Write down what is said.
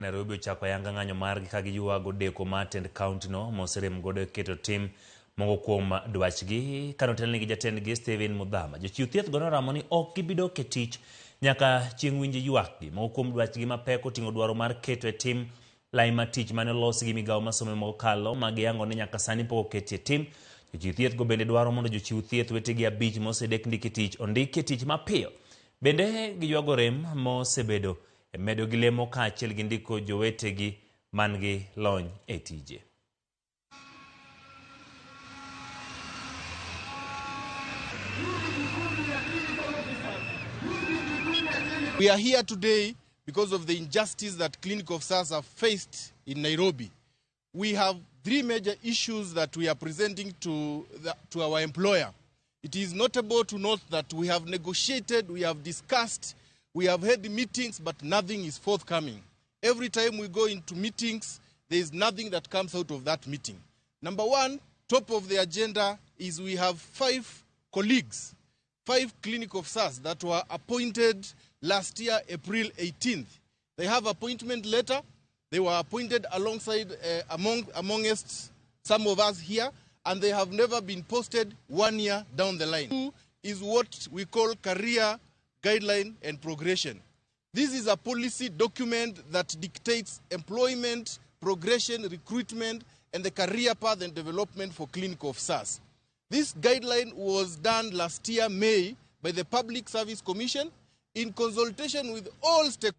Nairobi ochako ayanga ng'anyo margi ka giywago deko mar tend kaontino moserem godo e keto tim moko kuom dwachgi kanotelnegi gi jatendgi Stephen Mudhama. Jochiw thieth go noramo ni ok gibi dok e tich nyaka chieng' winj ywakgi. Moko kuom dwachgi mapek oting'o dwaro mar keto e tim lai mar tich mane olosi gi migawo mar somo mokalo ma giyango ni nyaka sani pok oketie tim. Jochiw thieth go bende dwaro mondo jochiw thieth wetegi abich mosedek ndiki tich ondiki e tich mapiyo. Bende giywago rem mosebedo e medo gi lemo kaachiel gi ndiko jowetegi man gi lony e tije. We are here today because of the injustice that clinic officers have faced in Nairobi. We have three major issues that we are presenting to our employer. It is notable to note that we have negotiated, we have discussed, we have had meetings, but nothing is forthcoming. Every time we go into meetings, there is nothing that comes out of that meeting. Number one, top of the agenda is we have 5 colleagues, 5 clinic officers that were appointed last year, April 18th. They have appointment letter. They were appointed alongside, amongst some of us here, and they have never been posted 1 year down the line. 2 is what we call career guideline and progression. This is a policy document that dictates employment, progression, recruitment, and the career path and development for clinical officers. This guideline was done last year, May, by the Public Service Commission in consultation with all stakeholders.